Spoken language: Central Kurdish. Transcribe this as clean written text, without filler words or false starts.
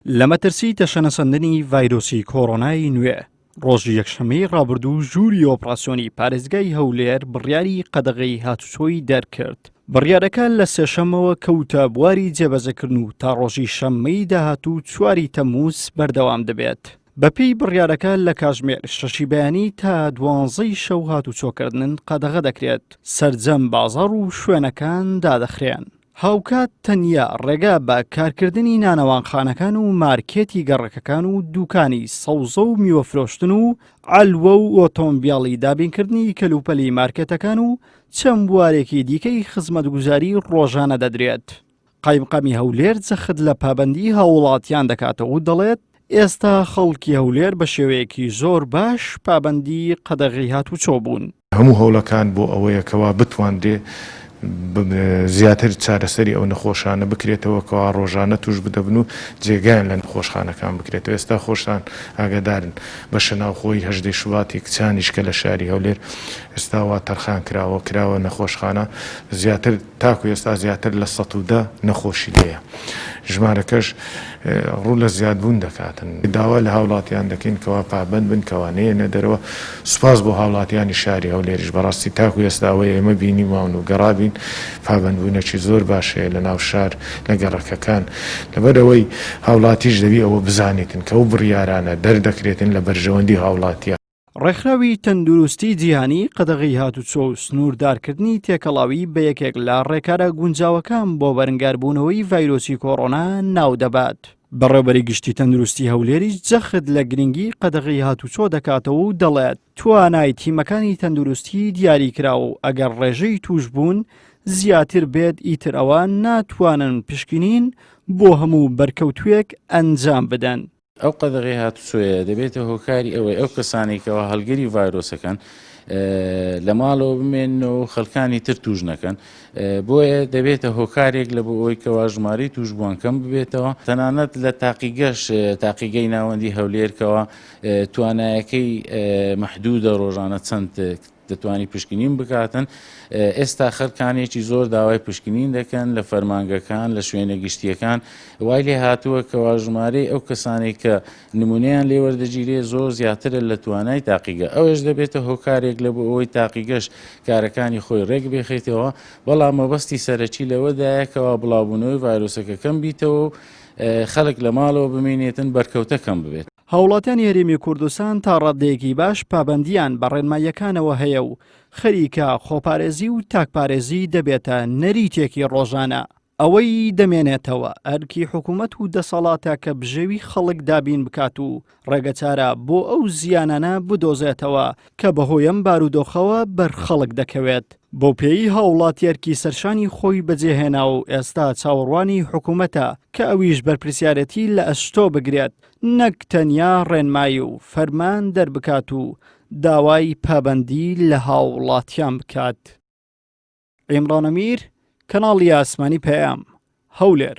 لە مەترسی تەشەنەسەندنی ڤایرۆسی کۆرۆنای نوێ، ڕۆژی یەکشەممەی ڕابردوو ژووری ئۆپراسیۆنی پارێزگای هەولێر بڕیاری قەدەغەی هاتوچۆی دەرکرد. بڕیارەکە لە سێشەممەوە کەوتە بواری جێبەجێکردن و تا ڕۆژی شەممەی داهاتوو چواری تەمموز بەردەوام دەبێت. بەپێی بڕیارەکە لە کاژمێر شەشی بەیانی تا دوانزەی شەو هاتوچۆکردن قەدەغە دەکرێت، سەرجەم بازاڕ و شوێنەکان دادەخرێن. هاوکات تەنیا ڕێگا بە کارکردنی نانەوانخانەکان و مارکێتی گەڕەکەکان و دوکانی سەوزە و میوە فرۆشتن و عەلوە و ئۆتۆمبێڵی دابینکردنی کەلوپەلی مارکێتەکان و چەند بوارێکی دیکەی خزمەتگوزاری ڕۆژانە دەدرێت. قایمقامی هەولێر جەخت لە پابەندی هاووڵاتیان دەکاتەوە و دەڵێت، ئێستا خەڵکی هەولێر بە شێوەیەکی زۆر باش پابەندی قەدەغەی هاتوچۆ بوون. هەموو هەوڵەکان بۆ ئەوەیە کەوا بتوانرێ زیاتر چارەسەری ئەو نەخۆشانە بکرێتەوە کەوا ڕۆژانە توش بدەبن و جێگایان لە نەخۆشخانەکان بکرێتەوە ئێستا خۆشتان ئاگادارن بەشە ناوخۆی هەژدەی شوباتی کچانیش کە لە شاری هەولێر ئێستا وا تەرخان کراوە کراوە نەخۆشخانە زیاتر تاکو ئێستا زیاتر لە 110 نەخۆشی لێیە ژمارەکەش ڕوو لە زیادبوون دەکاتن. داوا لە هاوڵاتیان دەکەین کەوا پابەند بن کەوا نەیەنە دەرەوە، سوپاس بۆ هاوڵاتیانی شاری هەولێریش بەڕاستی تاکو ئێستا ئەوەی ئێمە بینیمان و گەڕابین پابەندبوونێکی زۆر باش هەیە لە ناو شار لە گەڕەکەکان لەبەر ئەوەی هاوڵاتیش دەبی ئەوە بزانیتن کە ئەو بڕیارانە دەردەکرێتن لە بەرژەوەندی هاوڵاتیە. ڕێکخراوی تەندروستی جیهانی قەدەغەی هاتوچۆ و سنووردارکردنی تێکەڵاوی بە یەکێک لە ڕێکارە گونجاوەکان بۆ بەرەنگاربوونەوەی ڤایرۆسی کۆرۆنا ناودەبات. بەڕێوبەری گشتی تەندروستی هەولێریش جەخت لە گرنگی قەدەغەی هاتوچۆ دەکاتەوە و دەڵێت، توانای تیمەکانی تەندروستی دیاریکراوە و ئەگەر ڕێژەی تووشبوون زیاتر بێت ئیتر ئەوە ناتوانن پشکنین بۆ هەموو بەرکەوتووێک ئەنجام بدەن. ئەو قەدەغەی هاتوچۆیە دەبێتە هۆکاری ئەوەی ئەو کەسانەی کەوا هەڵگری ڤایرۆسەکەن لە ماڵەوە بمێننەوە و خەڵکانی تر توش نەکەن بۆیە دەبێتە هۆکارێک لە بۆ ئەوەی کەوا ژمارەی توشبووان کەم ببێتەوە تەنانەت لە تاقیگەش تاقیگەی ناوەندی هەولێرکەوە توانایەکەی محدودە ڕۆژانە چەند دەتوانی پشکنین بکاتن ئێستا خەلکانێکی زۆر داوای پشکنین دەکەن لە فەرمانگەکان لە شوێنە گشتیەکان وای لێ هاتووە کەوا ژمارەی ئەو کەسانێک کە نمونەیان لێوەردەگیرێ زۆر زیاترە لە توانای تاقیگە ئەوەش دەبێتە هۆکارێک لە بۆ ئەوەی تاقیگەش کارەکانی خۆی ڕێک بخیتەوە بەڵام مەبەستی سەرەکی لەوەدایە کەوا بڵاوبوونەوەی ڤایرۆسەکە کەم بیتەوە و خەڵک لە ماڵەوە بمینێتن بەرکەوتە کەم ببێت. هاوڵاتیانی هەرێمی کوردستان تا ڕاددەیەکی باش پابەندییان بە ڕێنماییەکانەوە هەیە و خەریکە خۆپارێزی و تاکپارێزی دەبێتە نەریتێکی ڕۆژانە. ئەوەی دەمێنێتەوە ئەرکی حکومەت و دەسەڵاتە کە بژێوی خەڵک دابین بکات و ڕێگەچارە بۆ ئەو زیانانە بدۆزێتەوە کە بەهۆی ئەم بارودۆخەوە بەر خەڵک دەکەوێت. بەوپێیەی هاوڵاتی ئەرکی سەرشانی خۆی بەجێهێنا و ئێستا چاوەڕوانی حکومەتە کە ئەویش بەرپرسیارێتی لە ئەستۆ بگرێت نەک تەنیا ڕێنمایی و فەرمان دەربکات و داوای پابەندی لە هاوڵاتیان بکات. عیمڕان ئەمیر، کەناڵی ئاسمانی پەیام، هەولێر.